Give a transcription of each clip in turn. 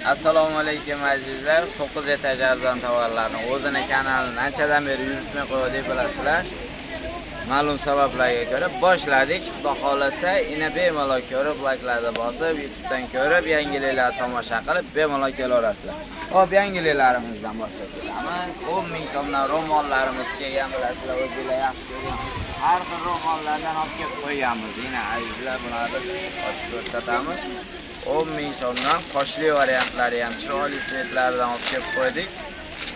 Assalomu alaykum azizlar. 9 etaj arzon tovarlarni o'zini kanalini anchadan beri yuritmay qo'ydik, bilasizlar. Ma'lum sabablarga ko'ra boshladik. Xudo xolasa, ina bemalol ko'rib, layklarni bosib, YouTube'dan ko'rib, yangiliklarni tomosha qilib, bemalol kelaverasizlar. Xo'p, yangiliklarimizdan boshlab ketamiz. 10 ming so'mdan ro'mollarimiz kelgan, bilasizlar, o'zinglar yaxshi ko'rgan. Har xil ro'mollardan olib kelib qo'yganmiz. Yine azizlar, bularni ochib ko'rsatamiz. 10 ming so'mdan qoshli variantlari ham chiroyli цвет laridan olib kelib qo'ydik.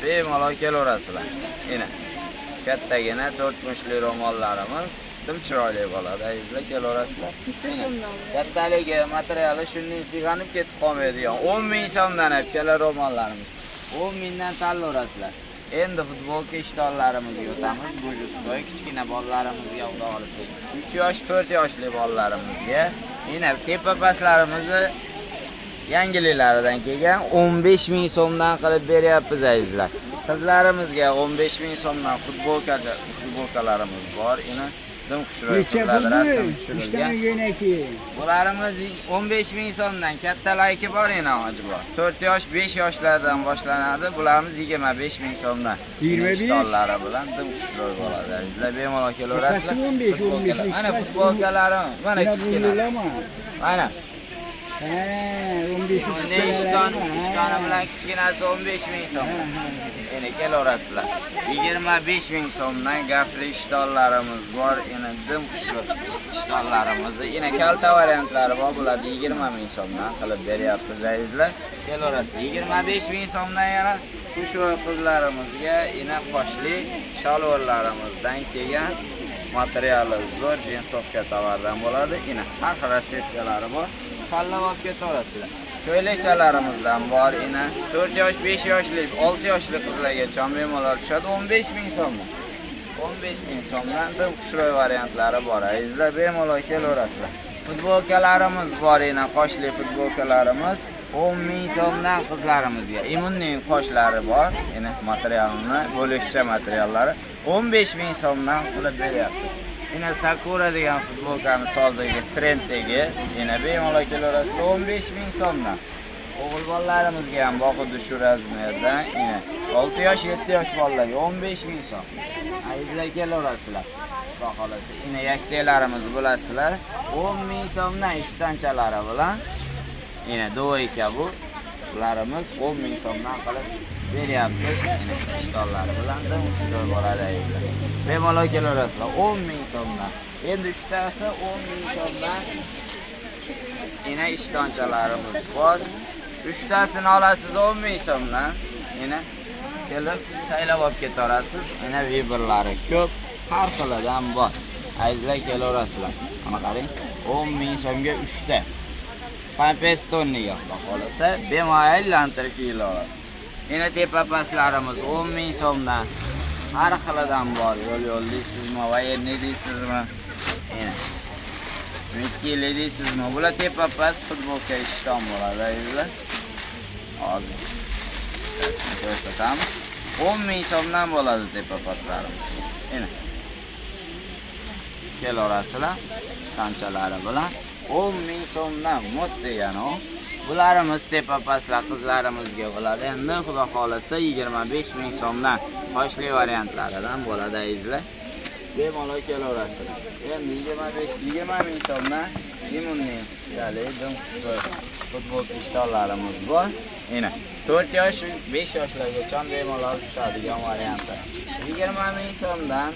Bemalol kelaverasizlar. Yine kattagina to'rt mushli ro'mollarimiz dim chiroyli bo'ladi. Azizlar, kelaverasizlar. Yine kattaligi, materiali shunday siyg'anib ketib qolmaydigan 10 ming so'mdan olib kelar ro'mollarimiz. 10 mingdan tanlayverasizlar. Endi futbolka ishtonlarimizga o'tamiz. Мужской kichkina bolalarimizga, xudo xolasa, 3 yosh, 4 yoshli bolalarimizga. Yine tepa pastlarimizni yangiliklaridan kelgan 15 ming so'mdan qilib beryapmiz, azizlar. Qizlarimizga 15 ming so'mdan futbolkalarimiz bor. Ina dim xushro'y Necha qizlar bu? Rasm tushirilgan. Ishdan ki. Bularimiz 15 ming so'mdan kattalari bor, yana hoji bor. 4 yosh, 5 yoshlardan boshlanadi. Bularimiz 25 ming so'mdan. 25? Ishtonlari bilan dim xushro'y bo'ladi. Azizlar, bemalol kelaverasizlar. Qasi 15, 15. Futbolkalar. Mana futbolkalarim, mana kichkina. Mana. Ha, 15. Bunday ishton, ishtoni bilan kichkinasi 15 ming so'm. Endi kelaverasizlar. 25 ming so'mdan gafli ishtonlarimiz bor. Endi dim xushro'y ishtonlarimizni. Yana kalta variantlari bor. Bularni 20 ming so'mdan qilib beryapmiz, azizlar. Kelaverasizlar. 25 ming so'mdan yana xushro'y qizlarimizga ina qoshli shalvorlarimizdan kelgan, materiali zo'r джинсовка tovardan bo'ladi. Ina har xil расцветка lari bor. Tanlab olib ketaverasizlar. Ko'ylakchalarimizdan bor ina 4 yosh, 5 yoshli, 6 yoshli qizlargacha bemalol tushadi 15 ming so'mdan. 15 ming so'mdan dim xushro'y variantlari bor. Azizlar, bemalol kelaverasizlar. Futbolkalarimiz bor, ina qoshli futbolkalarimiz 10 ming so'mdan qizlarimizga. Imunning qoshlari bor. Ina materialini, bo'lakcha materiallari 15 ming so'mdan qilib beryapmiz. Ina Sakura degan futbolkamiz hozirgi trenddagi. Ina bemalol kelaverasizlar 15 ming so'mdan. O'g'il bolalarimizga ham bor xuddi shu razmerdan. Ina 6 yosh, 7 yosh bolalarga 15 ming so'm. Azizlar, kelaverasizlar. Xudo xolasa. Ina yaktaklarimiz, bilasizlar, 10 ming so'mdan ishtonchalari bilan. Ina двойка bu. Bularimiz 10 ming so'mdan qilib beryapmiz. Ina ishtonlari bilan dim xushro'y bo'ladi, azizlar. Bemalol kelaverasizlar 10 ming so'mdan. Endi uchtasi 10 ming so'mdan ina ishtonchalarimiz bor. Uchtasini olasiz 10 ming so'mdan. Ina kelib saylab olib ketaverasiz. Ina выбор lari ko'p, har xilidan bor. Azizlar, kelaverasizlar. Mana qarang, 10 ming so'mga 3 ta. Pampestonniga, xudo xolasa, bemalol aylantirib kiyilaveradi. Ina tepa pastlarimiz 10 ming so'mdan. Har xilidan bor. Yo'l yo'l deysizmi, военный deysizmi? Ina. Mikkili deysizmi? Bular tepa past futbolka ishton bo'ladi, azizlar. Hozir ko'rsatamiz. 10 ming so'mdan bo'ladi tepa pastlarimiz. Ina. Kelaverasizlar ishtonchalari bilan 10 ming so'mdan mut degani u. Bularimiz tepa pastlar qizlarimizga bo'ladi. Endi xudo xolasa 25 ming so'mdan qoshli variantlaridan bo'ladi, azizlar. Bemalol kelaverasizlar. Endi 25 20 ming so'mdan limonli qissali dim xushbo'y futbolka ishtonlarimiz bor. Ina 4 yosh, 5 yoshlargacha bemalol tushadigan varianti. 20 ming so'mdan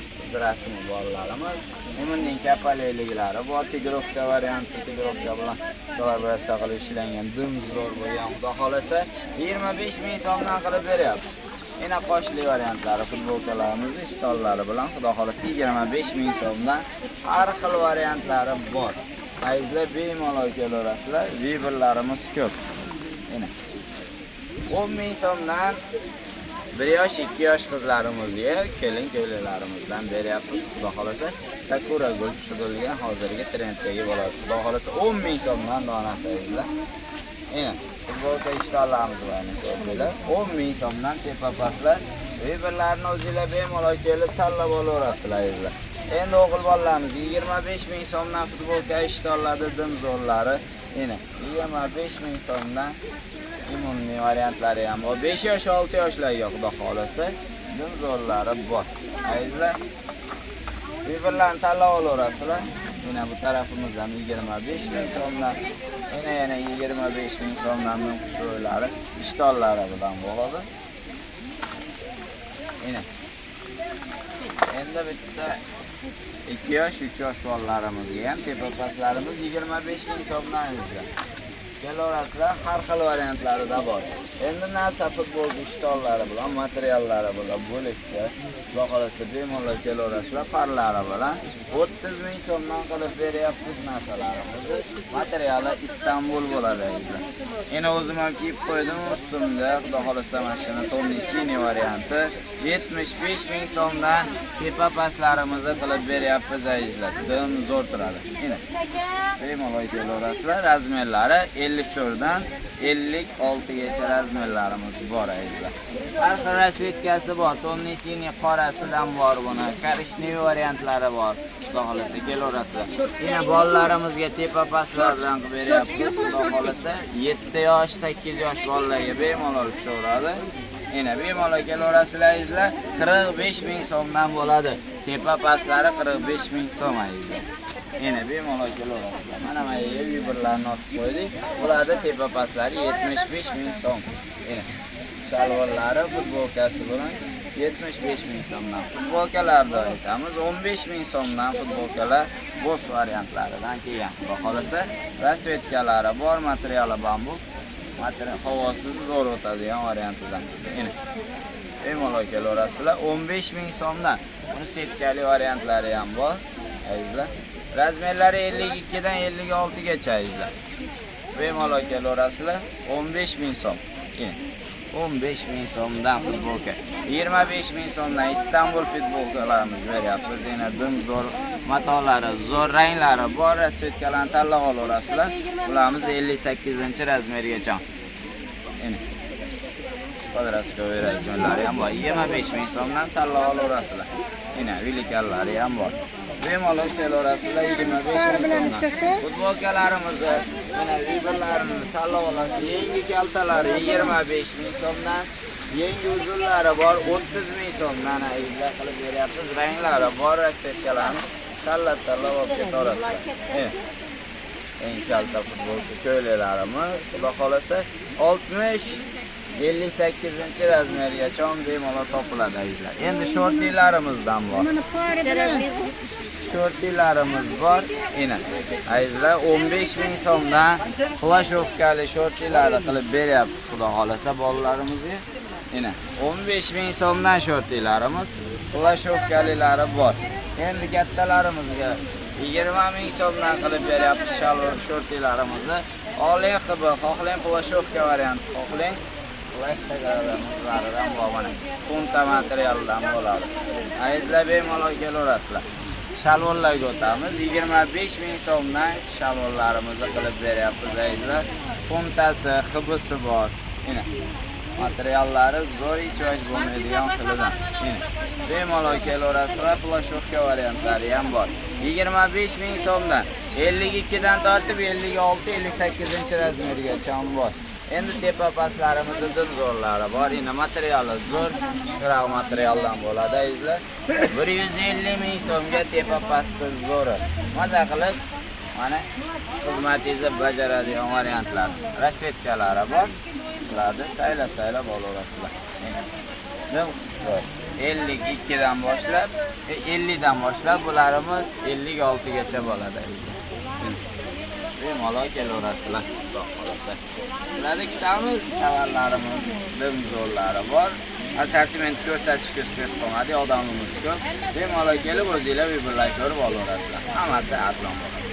rasmi bolalarimiz. Limonning kapalakliklari bor, тигровка varianti, тигровка bilan kollaboratsiya qilib ishlangan dim zo'r bo'lgan, xudo xolasa 25 ming so'mdan qilib beryapmiz. Ina qoshli variantlari futbolkalarimiz ishtonlari bilan, xudo xolasa, 25 ming so'mdan har xil variantlari bor. Azizlar, bemalol kelaverasizlar, выбор larimiz ko'p. Ina 10 ming so'mdan 1 yosh, 2 yosh qizlarimizga kelin ko'ylaklarimizdan beryapmiz. Xudo xolasa Sakura gul tushirilgan hozirgi trenddagi bo'ladi. Xudo xolasa 10 ming so'mdan donasi, azizlar. Ina futbolka ishtonlarimiz bor, ko'rdinglar. 10 ming so'mdan tepa pastlar. Выбор larni o'zinglar bemalol kelib tanlab olaverasizlar, azizlar. Endi o'g'il bolalarimiz 25 ming so'mdan futbolka ishtonladi dim zo'rlari. Ina 25 ming so'mdan limonning. Синий variantlari ham bor. 5 yosh, 6 yoshlarga xudo xolasa dim zo'rlari bor. Azizlar, bir-birlarini tanlab olaverasizlar. Mana bu tarafimiz ham 25 ming so'mdan, yana 25 ming so'mdan xusho'ylari, ishtonlari bilan bo'ladi. Mana. Endi bitta 2 yosh, 3 yosh bolalarimizga ham tepa pastlarimiz 25 ming so'mdan azizlar. Kelaverasizlar, har xil variantlarida bor. Endi narsa futbol ishtonlari bilan, materiallari bilan bo'lakcha, xudo xolasa bemalol kelaverasizlar, parlari bilan 30 ming so'mdan qilib beryapmiz narsalarimizni. Materiali Istanbul bo'ladi azizlar. Endi o'zim ham kiyib qo'ydim ustimda, xudo xolasa mana shuni tomli синий varianti 75 ming so'mdan tepa pastlarimizni qilib beryapmiz azizlar. Dim zo'r turadi. Endi bemalol kelaverasizlar, razmerlari 54 dan 56 gacha razmerlarimiz bor azizlar. Har xil rasvetkasi bor, тёмный синий qorasidan bor buni, коричневый variantlari bor. Xudo xolasa kelaverasizlar. Yana bolalarimizga tepa pastlardan qilib beryapmiz. Xudo xolasa 7 yosh, 8 yosh bolalarga bemalol tushaveradi. Yana bemalol kelaverasizlar azizlar, 45 ming so'mdan bo'ladi. Tepa pastlari 45 ming so'm azizlar. Yana bemalol kelaverasizlar. Mana yerga vibrlarni osib qo'ydik. Bularda tepa pastlari 75 ming so'm. Yana shalvorlari, futbolkasi bilan 75 ming so'mdan. Futbolkalarni aytamiz, 15 ming so'mdan futbolkalar boss variantlaridan kelgan. Xudo xolasa rasvetkalari bor, materiali bambuk. Material havosiz zo'r o'tadigan variantidan. Yana bemalol kelaverasizlar, 15 ming so'mdan. Buni setkali variantlari ham bor, azizlar. Razmerlari 52 dan 56 gacha azizlar. Bemalol kelaverasizlar, 15 ming so'm. Yana 15 ming so'mdan futbolka. 25 ming so'mdan Istanbul futbolkalarimiz beryapmiz. Yana dim zo'r matolari, zo'r ranglari bor, rasvetkalarni tanlab olaverasizlar. Ularimiz 58-razmergacha. Yana подростковый razmerlari ham bor. 25 ming so'mdan tanlab olaverasizlar. Yana velikanlari ham bor. Bemalol kelaverasizlar 25 ming so'mdan. Futbolkalarimizni, mana vibrlarini tanlab olasiz. Yangi kaltalari 25 ming so'mdan, yangi uzunlari bor 30 ming so'mdan azizlar qilib beryapmiz. Ranglari bor, rasvetkalarni tanlab olib ketaverasizlar. Eng kalta futbolka ko'ylaklarimiz, xudo xolasa 60 58 razmergacha bemalol topiladi azizlar. Endi shortlilarimizdan bor. Shortlilarimiz bor. Ena. Azizlar 15 ming so'mdan flashovkali shortlilarni qilib beryapmiz xudo xolasa bolalarimizga. Ena 15 ming so'mdan shortlilarimiz, flashovkalilari bor. Endi kattalarimizga 20 ming so'mdan qilib beryapmiz shalvor shortlilarimizni. Xohlang xb, xohlang flashovka varianti, xohlang plastiklardan bor mana. Punta materialdan bo'ladi. Azizlar bemalol kelaverasizlar. Shalvorlarga o'tamiz. 25 ming so'mdan shalvorlarimizni qilib beryapmiz azizlar. Puntasi, xbsi bor. Ina. Materiallari zo'r, hech vash bo'lmaydigan xilidan. Ina. Bemalol kelaverasizlar, flashovka variantlari ham bor. 25 ming so'mdan 52 dan tortib 56, 58 razmergacha bor. Endi tepa pastlarimizni dim zo'rlari bor. Endi materiali zo'r, chiroq materialdan bo'ladi azizlar. 150 ming so'mga tepa pasti zo'ri. Maza qilib mana xizmatingizni bajaradigan variantlar. Rasvetkalari bor. Ularni saylab-saylab olaverasizlar. Dim xushroq. 52 dan boshlab, 50 dan boshlab bularimiz 56 gacha bo'ladi azizlar. Bemalol kelaverasizlar, xudo xolasa. Sizlarni kutamiz, tovarlarimiz dim zo'rlari bor. Assortiment ko'rsatishga suhbat qolmadi, odamimiz ko'p. Bemalol kelib o'zinglar bir-birlar ko'rib olaverasizlar. Hammasi arzon bo'ladi.